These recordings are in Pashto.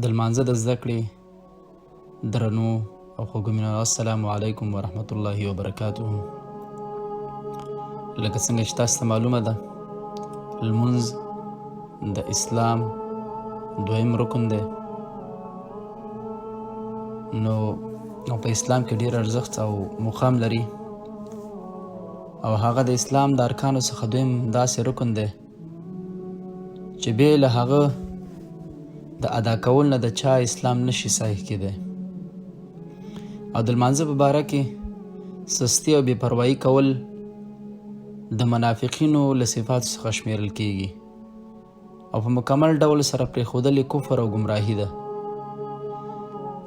د لمانځه د زده کړې درنو او خوږو مینه، السلام علیکم ورحمت الله وبرکاته. لکه څنګه چې تاسو ته معلومه ده، لمونځ د اسلام دویم رکن دی، نو په اسلام کې ډیر ارزښت او مقام لري، او هغه د اسلام د ارکانو څخه دویم داسې رکن دی چې بې له هغه د ادا کول نه د چا اسلام نشي صحیح کېدی. او د لمانځه په باره کې سستي او بې پروايي کول د منافقینو له صفاتو څخه شمیرل کیږي، او په مکمل ډول سره پرېښودل یې کفر او ګمراهي ده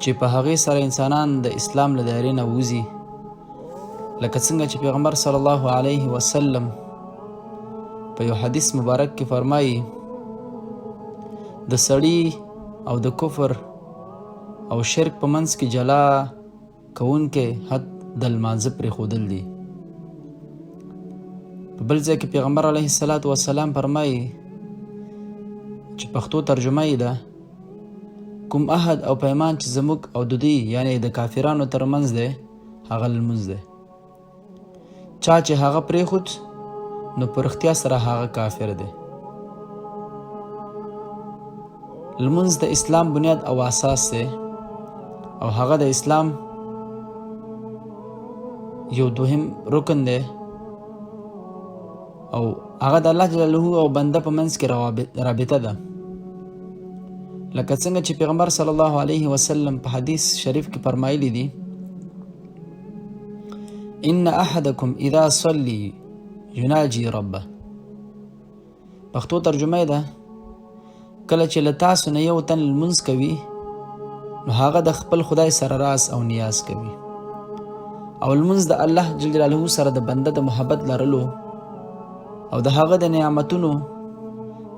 چې په هغې سره انسانان د اسلام له دایرې نه وځي. لکه څنګه چې پیغمبر صلی الله علیه وسلم په یو حدیث مبارک کې فرمایي، د سړي او د کفر او شرک په منځ کې جلا کوونکی حد د لمانځه پرېښودل دي. په بل ځای کې پیغمبر علیه الصلاة والسلام فرمایي چې پښتو ترجمه یې ده، کوم عهد او پیمان چې زموږ او د دوی یعنی د کافرانو ترمنځ دی هغه لمونځ دی، چا چې هغه پرېښود نو په رښتیا سره هغه کافر دی. لمونځ د اسلام بنیاد او اساس دی، او هغه د اسلام یو دوهم رکن دی، او هغه د الله جلاله او بنده په منځ کې رابطه ده. لکه څنګه چې پیغمبر صلی الله علیه وسلم په حدیث شریف کې فرمایلی دي، ان احدکم اذا صلی یناجی ربه. پښتو ترجمه ده، کله چې له تاسو نه یو تن لمونځ کوي نو هغه د خپل خدای سره راز او نیاز کوي، او لمونځ د الله جل جلاله سره د بنده د محبت لرلو او د هغه د نعمتونو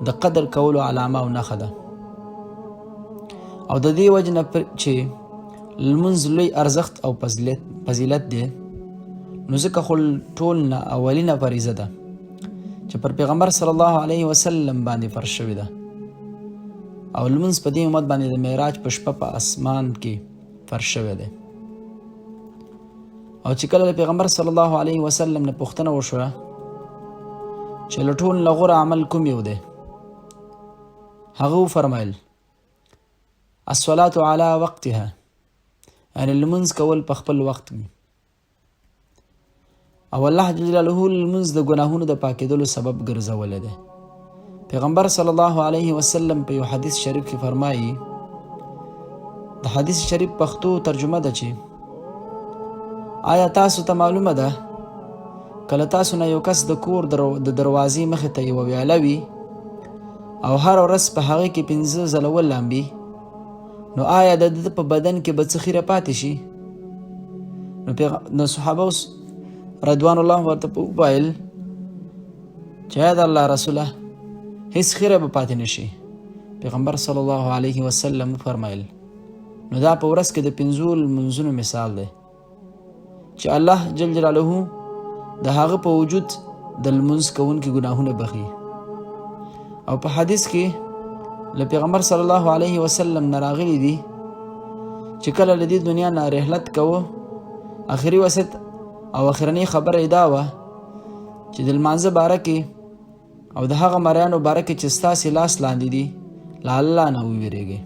د قدر کولو علامه او نښه ده. او د دې وجه نه چې لمونځ لوی ارزښت او فضیلت دی، نو ځکه خو ټول نه اولینه فریضه ده چې پر پیغمبر صلی الله علیه وسلم باندې فرض شوې ده، او لمونځ په دې امت باندې د معراج په شپه په اسمان کې فرض شوی دی. او چې کله د پیغمبر صلی الله علیه وسلم نه پوښتنه وشوه چې له ټول نه غوره عمل کوم یو دی، هغه وفرمایل الصلاة علی وقتها، یعنی لمونځ کول په خپل وخت کې. او الله جل جلاله لمونځ د ګناهونو د پاکېدلو سبب ګرځولی دی. پیغمبر صلی الله علیه وسلم په یو حدیث شریف کې فرمایي، د حدیث شریف پښتو ترجمه ده چې آیا تاسو ته معلومه ده کله تاسو نه یو کس د کور د دروازې مخې ته یوه ویاله وي او هر ورځ په هغې کې 5 ځله ولامبي، نو آیا د ده په بدن کې به څه خیره پاتې شي؟ نو صحابه رضوان الله ورته وویل چې د الله رسوله هیڅ خیره به پاتې نشي. پیغمبر صلی الله علیه وسلم وفرمایل نو دا په ورځ کې د 5 لمونځونو مثال دی چې الله جل جلاله د هغه په وجود د لمونځ کوونکي ګناهونه بخي. او په حدیث کې له پیغمبر صلی الله علیه وسلم نه راغلي دي چې کله له دې دنیا نه رحلت کوه، اخري وصیت او اخرنۍ خبره یې دا وه چې د لمانځه باره کې او د هغه مریانو باره کې چې ستاسې لاس لاندې دي له الله نه وویرېږئ.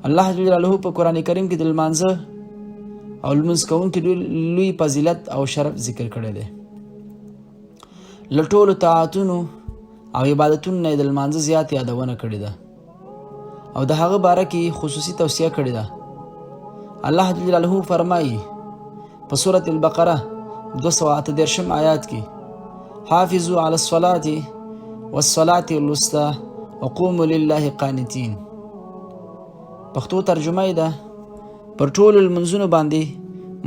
الله جل جلاله په قرآن کریم کې د لمانځه او لمونځ کوونکي لوی فضیلت او شرف ذکر کړی دی. له ټولو طاعتونو او عبادتونو نه یې د لمانځه زیات یادونه کړې ده او د هغه باره کې خصوصي توصیه کړې ده. الله جل جلاله فرمایي په سورة البقره 238 آیات کې، حافظوا علی الصلاة والصلاة الوسطى وقوموا لله قانتین. پښتو ترجمه یې ده، پر ټولو لمونځونو باندې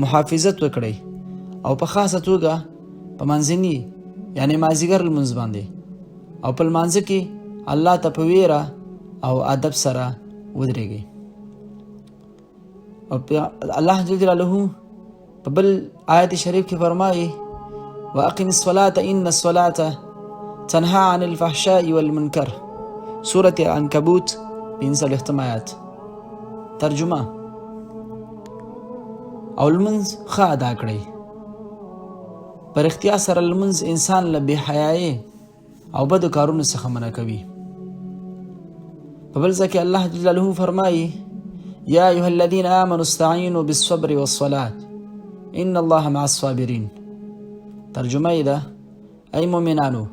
محافظت وکړئ او په خاصه توګه په منځني یعنی مازیګر لمونځ باندې، او په لمانځه کې الله ته په ویره او ادب سره ودرېږئ. او الله جل جلاله په بل آیت شریف کې فرمایي واقم الصلاة ان الصلاة تنهى عن الفحشاء والمنکر، سورة عنکبوت 45 آیات. ترجمه: او لمونځ ښه ادا کړئ. په رښتیا سره لمونځ انسان له بې حیایۍ او بدو کارونو څخه منع کوي. په بل ځای کې الله جل جلاله فرمایي: یا ایها الذین آمنوا استعینوا بالصبر والصلاة ان الله مع الصابرین. ترجمه یې ده: ای مؤمنانو،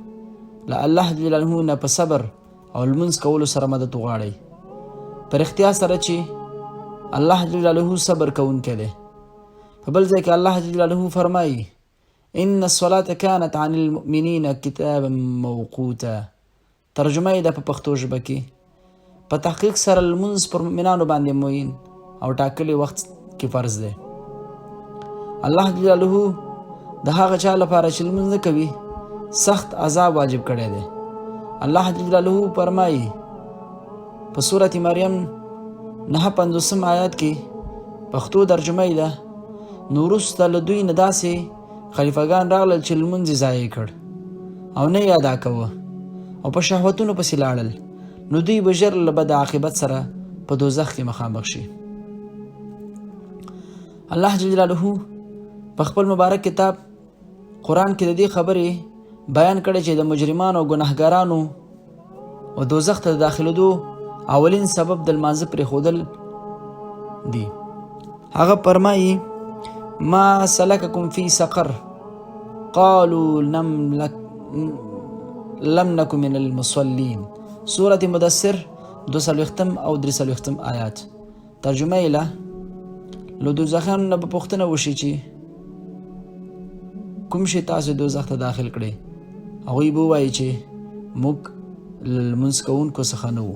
له الله جل جلاله نه په صبر او لمونځ کولو سره مدد وغواړئ، په رښتیا سره چې الله جل جلاله صبر کوونکی دی. په بل ځای کې الله جل جلاله فرمایي: ان الصلاة كانت عن المؤمنین کتابا موقوتا. ترجمه یې ده په پښتو ژبه کې: په تحقیق سره لمونځ پر مؤمنانو باندې معین او ټاکلي وخت کې فرض دی. الله جل جلاله د هغه چا لپاره چې لمونځ نه کوي سخت عذاب واجب کړی دی. الله جل جلاله فرمایي په سورة مریم 59 آیات کې، پښتو ترجمه یې ده: نو وروسته له دوی نه داسې خلیفګان راغلل چې لمونځ یې ضایع کړ او نه یې ادا کوه او په شهوتونو پسې لاړل، نو دوی به ژر له بد عاقبت سره په دوزخ کې مخامخ شي. الله جل جلاله په خپل مبارک کتاب قرآن کې د دې خبرې بیان کړی چې د مجرمانو او ګناهګارانو او دوزخ ته د داخلېدو اولین سبب د لمانځه پرېښودل دي. هغه فرمایي: ما سلککم فی سقر قالوا لم لك لم نک من المصلین. سورة مدثر 42 او 43 آیات. ترجمه یې له دوزخیانو نه به پوښتنه وشي چې کوم شی تاسو دوزخ ته داخل کړئ؟ هغوی به ووایي چې موږ له لمونځ کوونکو څخه نه وو،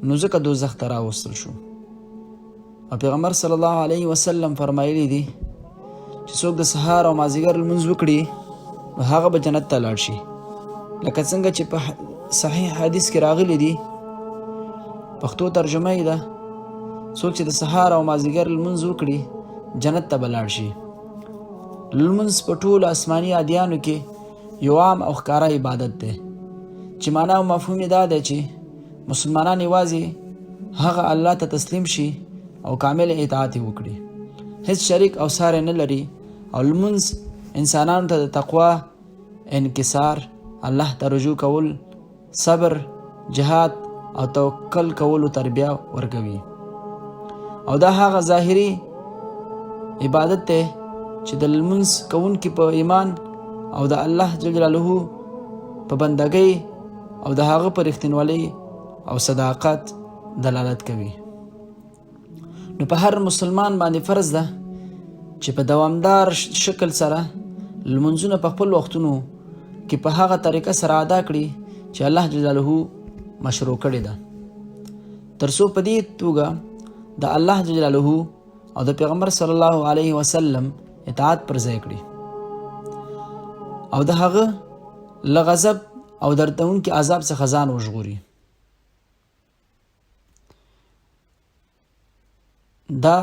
نو ځکه دوزخ ته راوستل شو. او پیغمبر صلی الله علیه وسلم فرمایلی دي چې څوک د سهار او مازیګر لمونځ وکړي نو هغه به جنت ته لاړ شي، لکه څنګه چې په صحیح حدیث کې راغلي دي. پښتو ترجمه یې ده: څوک چې د سهار او مازیګر لمونځ وکړي جنت ته به لاړ شي. لمونځ په ټولو آسماني ادیانو کې یو عام او ښکاره عبادت دی چې معنا او مفهوم یې دا دی چې مسلمانان یوازې هغه الله ته تسلیم شي او کامل اطاعت یې وکړي، هیڅ شریک او ساری نه لري. او لمونځ انسانانو ته د تقوا، انکسار، الله ته رجوع کول، صبر، جهاد او توکل کولو تربیه ورکوي. او دا هغه ظاهري عبادت دی چې د لمونځ کوونکي په ایمان او د الله جل جلاله په بندګۍ او د هغه په رښتینولۍ او صداقت دلالت کوي. نو په هر مسلمان باندې فرض ده چې په دوامدار شکل سره لمونځونه په خپل وختونو کې په هغه طریقه سره ادا کړي چې الله جل جلاله مشروع کړې ده، تر څو په دې توګه د الله جل جلاله او د پیغمبر صلی الله علیه وسلم اطاعت پر ځای کړي او د هغه له غضب او دردونکي عذاب څخه ځان وژغوري. دا